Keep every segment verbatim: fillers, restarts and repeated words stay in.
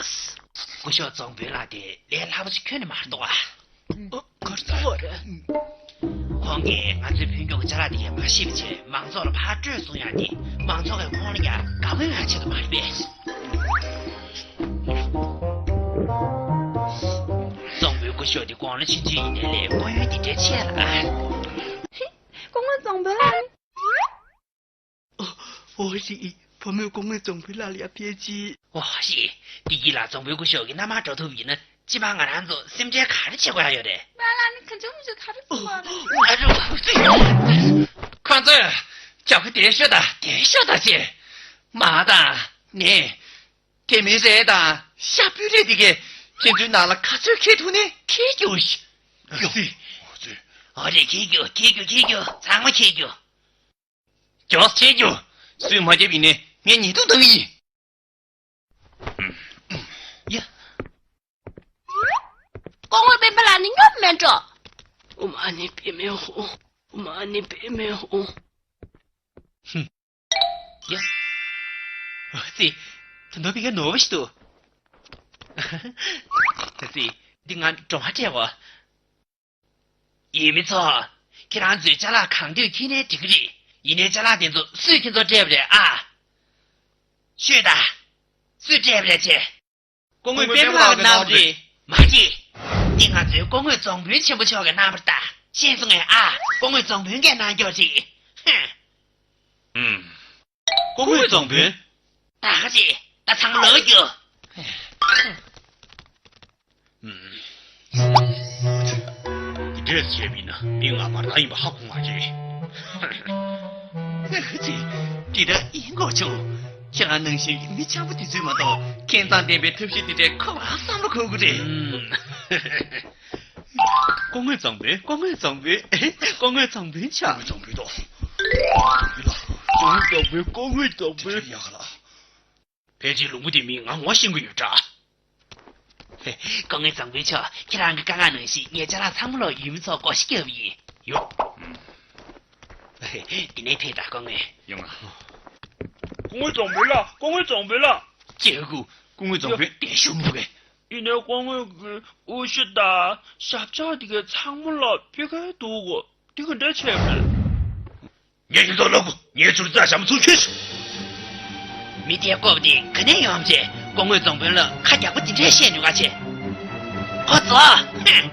སྐུ་ཞབས་རྫོང་དཔོན་ལགས་དེ་ལས་སླ་པོ་ཞིག་ཁྱོན་ནས་མ་རེད་འདུག་ཨ། ཨ། ག་རེ་ཟེར་བ་རེད། ཁོང་གིས་ང་ཚོའི་བོད་ལྗོངས་ཀྱི་ཅ་ལག་དེ་གས་མ་ཤེས་པ་བྱས་མང་ཚོགས་ལ་ཕར་སྤྲོད་གསུང་ཡག་དེ་མང་ཚོགས་ཀྱིས་ཁོང་ལ་ཡ་དགའ་མོས་ཡག་ཆེད་དུ་མ་རེད་པས། རྫོང་དཔོན་སྐུ་ཞབས་དེ་དགུང་ལོ་ཆུང་ཆུང་ཡིན་ནའི་ལས་སྐུ་ཡོན་དེ་འདྲའི་ཆེ་ལ། ཧི། སྐུ་ངོ་རྫོང་དཔོན་ལགས། ཨོ་ཧྲི། བུ་མོས་སྐུ་ངོ་རྫོང་དཔོན་ལགས་ལ་ཡ་ཕེབས་ཅི། ཨོ་ཧྲི། བདེ་སྐྱིད་ལགས། རྫོང་དཔོན་སྐུ་ཞབས་ཀྱི་མནའ་མར་འགྲོ་ཐུབ་ཡིན་ན་སྤྱིར་བཏང་ང་རང་ཚོ་སེམས་ཁྲལ་ག་རེ་བྱེད་དགོས་ཡ་ཡོད་རེད། ང་ལ་ནི་གང་བྱུང་མི་བྱུང་ག་རེ་བྱེད་དགོས་རེད། ཨ་རོ། ཁོ་ཚོས་ཇག་པ་དེ་ཤོ་དང་དེ་ཤོ་དང་ཅེ། མ་དང་ནི། དེ་མིན་རས་དང་ཤ་སྤུས་རས་དེ་གས་ཁྱེད་ཚོའི་ནང་ལ་ག་ཚོད་འཁྱེར་ཐུབ་ནས་འཁྱེར་རྒྱུ། ཨ་ཙི། ཨ་ཙི། ཨ་རེ། འཁྱེར་རྒྱུ། འཁྱེར་རྒྱུ། འཁྱེར་རྒྱུ། ཚང་མ་འཁྱེར་རྒྱུ། མགྱོགས་བྱེད་རྒྱུ། སུས་མ་བརྒྱབ་ཡིན་ནའི་ངས་ཉེས་རྡུང་བཏང་གི་ཡིན། ཡ། སྐུ་ངོ་སྤེན་པ་ལགས་ནི་སྙོབ་མེད་འགྲོ། ཨོཾ་ཨ་ནི་པདྨེ་ཧཱུྃ། ཨོཾ་ཨ་ནི་པདྨེ་ཧཱུྃ། ཧུམ། ཡ། ཨ་ཙི། ད་ནོར་བུ་ག་ནོར་བ་ཞིག་འདུག་ཨ་ཙི། འདི་ང་སྒྲོལ་མ་སྤྲད་གོ། ཡུལ་མི་ཚོ། ཁྱེད་རང་ཚོས་ཅ་ལག་གང་འདོད་འཁྱེར་ནའི་འགྲིག་གི་རེད། ཡིན་ནའི་ཅ་ལག་དེ་ཚོ་སུས་ཁྱེད་ཚོར་སྤྲད་པ་རེད་ཨ། ཤོད་དང་། སུས་སྤྲད་པ་རེད་ཅེ། སྐུ་ངོ་སྤེན་པ་ལགས་ཀྱིས་གནང་བ་རེད། མ་རེད། འདི་ང་ཚོའི་སྐུ་ངོ་རྫོང་དཔོན་ཆེན་པོ་མཆོག་གིས་གནང་བ་རེད་ད། ཤེས་སོང་ངས་ཨ། སྐུ་ངོ་རྫོང་དཔོན་གྱིས་གནང་རྒྱུ་རེད། ཧུམ། ཨུམ། སྐུ་ངོ་རྫོང་དཔོན། ད་ག་རེད། ད་ཚང་མ་ལོག་རྒྱུ། ཨུམ། འདི་འདྲས་བྱས་པ་ཡིན་ན་མི་ང་མ་རང་ཡིན་པ་ཧ་གོ་མ་རེད། ཨ་ཙི། འདི་འདྲ་ཡིན་དགོས་བྱུང་། ཁྱེད་རང་ནང་བཞིན་མི་འཆམ་པོ་དེ་ཚོས་མ་གཏོགས་མཁས་མཛངས་ལྡན་པའི་ཐབས་ཤེས་དེ་འདྲས་ཁོ་བ་བསམ་བློ་འཁོར་གི་རེད། ཨུམ། སྐུ་ངོ་རྫོང་དཔོན། སྐུ་ངོ་རྫོང་དཔོན། སྐུ་ངོ་རྫོང་དཔོན་མཆོག་སྐུ་ངོ་རྫོང་དཔོན་དང་། སྐུ་ངོ་རྫོང་དཔོན། སྐུ་ངོ་རྫོང་དཔོན། ཡག་ལ། ཕལ་ཆེར་ལུང་པ་དེ་མིན་ང་ངོ་ཤེས་ཀྱི་ཡོད་འདྲ། སྐུ་ངོ་རྫོང་དཔོན་མཆོག་ཁྱེད་རང་གི་བཀའ་མངགས་ནང་བཞིན་ངས་ཅ་ལག་ཚང་མ་ལོག་ཡུལ་མི་ཚོར་བགོ་བཤའ་བརྒྱབ་ཡིན། ཡོ། འདི་ནས་ཕེབས་དང་སྐུ་ངོ། ཡོང་ང་། སྐུ་ངོ་རྫོང་དཔོན་ལགས། སྐུ་ངོ་རྫོང་དཔོན་ལགས། ཅེ་ཧུ། སྐུ་ངོ་རྫོང་དཔོན་དེ་ཞུ་མི་འདུག་གས། ཡིན་ནའི་སྐུ་ངོ་གི་དབུ་ཞྭ་དང་ཞབས་བཅགས་དེ་གའི་ཚང་མ་ལོག་ཕུད་མཁན་འདུག་གོ། དེ་ག་འདྲ་བྱས་པ་རེད། ངས་ཁྱེད་ཚོར་ལབ་གོ། ངའི་ཚུར་རྩ་ཞྭ་མོ་ཚུར་ཁྱོད། མི་དེའི་སྐོར་དེ་ག་ནས་ཡོང་བྱས་སྐུ་ངོ་རྫོང་དཔོན་ལ་ཁ་རྒྱག་པོ་དེ་འདྲས་བཤད་ནུས་ག་བྱས། ཁོ་ཚོ། ཧུམ།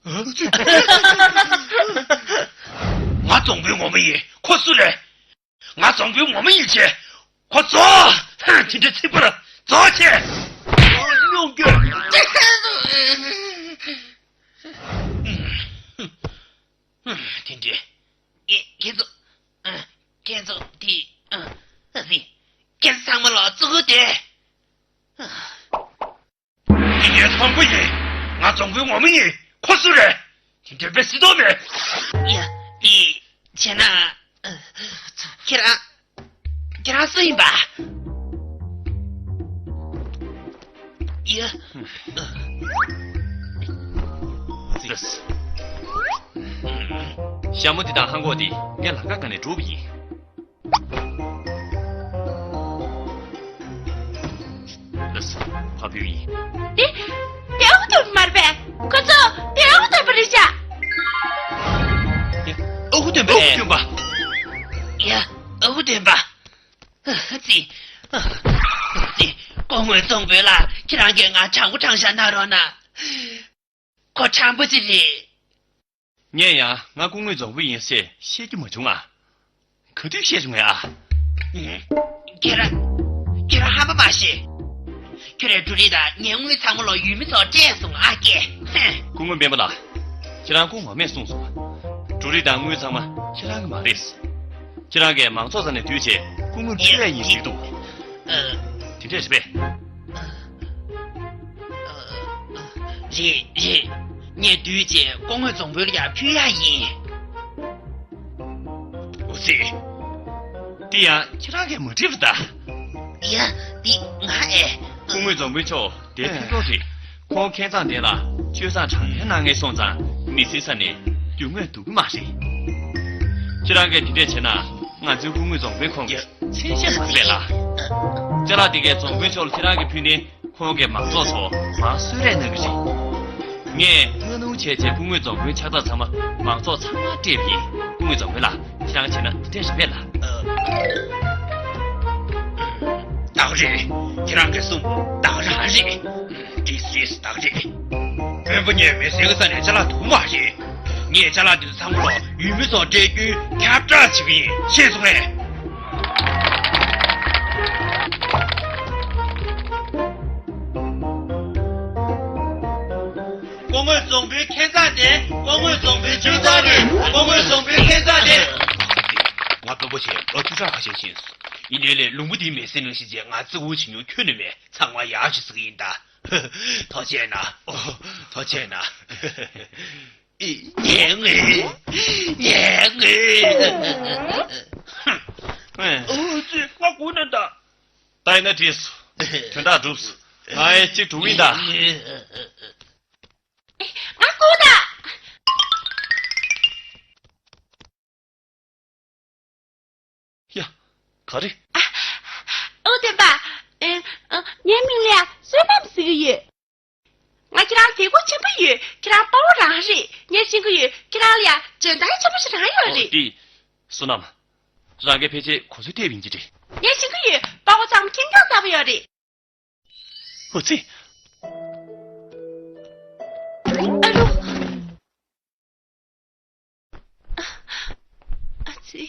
ཧུམ། ང་རྫོང་དཔོན་ངོ་མ་ཡིན། ཁོ་སུ་རེད། ང་རྫོང་དཔོན་ངོ་མ་ཡིན་བྱས། ཁོ་ཚོ། དེ་འདྲ་ཚིག་པར་རྫོགས་བྱས། སྙོང་རྒྱུ། དེ་འདྲ། ཨེ། ཁྱེད་ཚོ། ཨ། ཁྱེད་ཚོ་དེ། ཨ། ཨ་ཙི། ཁྱེད་ཚོ་ཚང་མ་ལོག་བཙོག་དེ། ཨ། འདི་ངའི་ཚོང་པ་ཡིན། ང་རྫོང་དཔོན་ངོ་མ་ཡིན། ཁོ་སུ་རེད། དེ་འདྲ་བས་སྲིད་དོགས་མེད། ཡ། དེ། བྱས་ན། ཨ། ཁྱེད་རང་། ཁྱེད་རང་སུ་ཡིན་པ། ཡ། ལགས། ཞྭ་མོ་འདི་དང་ལྷམ་གོག་འདི་ངས་ལམ་ཁ་སྒང་ནས་བསྒྲུབས་པ་ཡིན། ལགས། ཕ་བུ་ཡིན། དེ། དེ་ཨ་ཁུ་སྟོན་པ་མ་རེད་པས། ཁོ་ཚོ་དེ་ཨ་ཁུ་སྟོན་པ་རེད་ཤག་ཨ་ཁུ་སྟོན་པ། ཨ་ཁུ་སྟོན་པ། ཡ། ཨ་ཁུ་སྟོན་པ། ཨ་ཙི། ཨ་ཙི། སྐུ་ངོ་རྫོང་དཔོན་ལགས། ཁྱེད་རང་གིས་ང་དྲང་པོ་དྲང་བཞག་གནང་རོགས་གནང་། ཁོ་དྲང་པོ་ཅིག་རེད། ངས་ཡང་ང་སྐུ་ངོ་རྫོང་དཔོན་ཡིན་ཟེར་བཤད་རྒྱུ་མ་བྱུང་ང་། ག་དུས་བཤད་བྱུང་ངས་ཨ། ཁྱེད་རང་། ཁྱེད་རང་ཧམ་པ་མ་བཤད། ཁྱོད་རའི་འབྲུ་རིགས་དང་ཉེ་དངུལ་ཚང་མ་ལོག་ཡུལ་མི་ཚོར་སྤྲད་སོང་ཨ་ཀྱེ། ཧེ། སྐུ་ངོ་སྤེན་པ་ལགས། ཁྱེད་རང་སྐུ་ངོ་མས་གསུངས་སོང་། འབྲུ་རིགས་དང་དངུལ་ཚང་མ་ཁྱེད་རང་གི་མ་རེད། ཁྱེད་རང་གིས་མང་ཚོགས་ས་ནས་བསྡུས་བྱས་སྐུ་ངོར་ཕུལ་ཡ་ཡིན་ཟེར་གྱི་འདུག་ཨ། དེ་འདྲས་རེད་པས། རེད་རེད། ངས་བསྡུས་བྱས་སྐུ་ངོ་རྫོང་དཔོན་ལ་ཡར་ཕུལ་ཡ་ཡིན། འོ་ཙི། འདི་ཡང་ཁྱེད་རང་གིས་མ་བྲིས་པ་ད། ཡ། འདི་ང་ཨེ། སྐུ་ངོ་རྫོང་དཔོན་མཆོག་དེ་ཕན་ཐོགས་རེད། ཁོང་མཁས་མཛངས་ལྡན་ལ་སྤྱོད་བཟང་དྲང་བདེན་གནང་ངེས་སོང་ཙང་མི་སེར་ས་ནས་ རྒྱུ་དངོས་འདུག་གི་མ་རེད། ཁྱེད་རང་གིས་དེ་འདྲས་བྱས་ན་ང་ཚོའི་སྐུ་ངོ་རྫོང་དཔོན་ཁོང་གིས་མཚན་ཤས་མ་ཟིན་པས་ལ། ཅ་ལག་དེ་གས་རྫོང་དཔོན་མཆོག་ལ་ཁྱེད་རང་གིས་ཕུལ་ནས་ཁོང་གིས་མང་ཚོགས་ཚོ་མར་གསོལ་རས་གནང་གི་རེད། ངས་ཐུགས་སྣང་བྱས་བྱས་སྐུ་ངོ་རྫོང་དཔོན་ཕྱག་རྟགས་ཚང་མ་མང་ཚོགས་ཚང་མར་སྤྲད་པ་ཡིན། སྐུ་ངོ་རྫོང་དཔོན་ལགས། ཁྱེད་རང་བྱས་ན་དེ་འདྲས་རེད་པས་ལ། བདག་རེད། ཁྱེད་རང་གིས་གསུངས་པ་བདག་རང་རེད། འདི་སུས་བདག་རེད། དཔོན་པོ་ངས་མི་སེར་གྱི་ས་ནས་ཅ་ལག་འདུག་མ་རེད། ངས་ཅ་ལག་འདི་ཚོ་ཚང་མ་ལོ་ཡུལ་མི་ཚོར་སྤྲད་རྒྱུའི་ཁྱབ་བསྒྲགས་བྱེད་ཀྱི་ཡིན། ཤེས་སོང་ངས། སྐུ་ངོ་རྫོང་དཔོན་ཁྱད་མཚར་ལྡན། སྐུ་ངོ་རྫོང་དཔོན་ཁྱད་མཚར་ལྡན། སྐུ་ངོ་རྫོང་དཔོན་ཁྱད་མཚར་ལྡན། ང་དཔོན་པོ་ཆེ་ལོ་བཅུ་ཕྲག་ཁ་ཤས་ཕྱིན་སོང་། ཡིན་ནའི་ལས་ལུང་པ་འདིའི་མི་སེར་ནང་བཞིན་བྱས་ང་བརྩི་བཀུར་བྱེད་མྱོང་ཁྱོན་ནས་མེད། ཚང་མ་ཡག་ཤོས་ཟེར་གྱི་ཡིན་ད། ཐུགས་རྗེ་གནང་། ཨོ། ཐུགས་རྗེ་གནང་། ཉན་ངེས། ཉན་ངེས། ཨོ་ཙི། ང་སྒུག་ན་ད། ད་ཡིན་ན་འགྲིགས་སོང་། དོན་དག་འགྲུབ་སོང་། ང་ཡང་གཅིག་འགྲོ་གི་ཡིན་ད། ང་སྒུག་ད། ཡ། ག་རེ། ཨ། ཨོ་སྟོན་པ། ཨེ། ཨ། ངའི་མིང་ལ་ཡ་བསོད་ནམས་ཟེར་གྱི་ཡོད། ང་ཁྱེད་རང་དད་གུས་ཆེན་པོ་ཡོད། ཁྱེད་རང་དཔའ་བོ་རང་རེད། ངས་ཤེས་ཀྱི་ཡོད། ཁྱེད་རང་ལ་ཡ་འཇོན་ཐང་ཆེན་པོ་ཞིག་རང་ཡོད་རེད། ཨོ་དེ། བསོད་ནམས། རང་གིས་ཕལ་ཆེར་གོ་སོང་སྤྲད་པ་ཡིན་གྱི་རེད། ངས་ཤེས་ཀྱི་ཡོད། དཔའ་བོ་ཚང་མ་ཁེངས་སྐྱུང་ཚ་པོ་ཡོད་རེད། ཨོ་ཙི། ཨ་ལོ། ཨ་ཙི།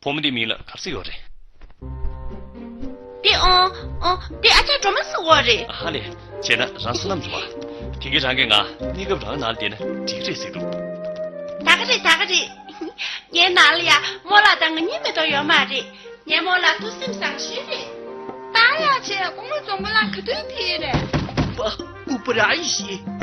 བུ་མོ་འདིའི་མིང་ལ་ག་རེ་ཟེར་ཡོད་རེད། དེ་ཨོ། ཨོ། དེ་ཨ་ཅག་སྒྲོལ་མ་ཟེར་བ་རེད། ཧ་ལས། བྱས་ན་རང་བསོད་ནམས་རེད་པ། དེང་གི་རང་གིས་ང་གནས་སྐབས་རང་ནང་ལ་བསྡད་ན་འགྲིག་གི་རེད་ཟེར་འདུག་ད་ག་རེད། ད་ག་རེད། ངའི་ནང་ལ་ཡ་རྨོ་ལགས་དང་ང་གཉིས་མེད་དོ་ཡོད་མ་རེད། ངའི་རྨོ་ལགས་ཐུགས་སེམས་བཟང་ཤོས་རེད། ད་ཡ་བྱས་སྐུ་ངོ་རྫོང་དཔོན་ལགས་ག་དུས་ཕེབས་རེད། ཨུ་པ། ཨུ་པ་ར་ཡི་ཤི།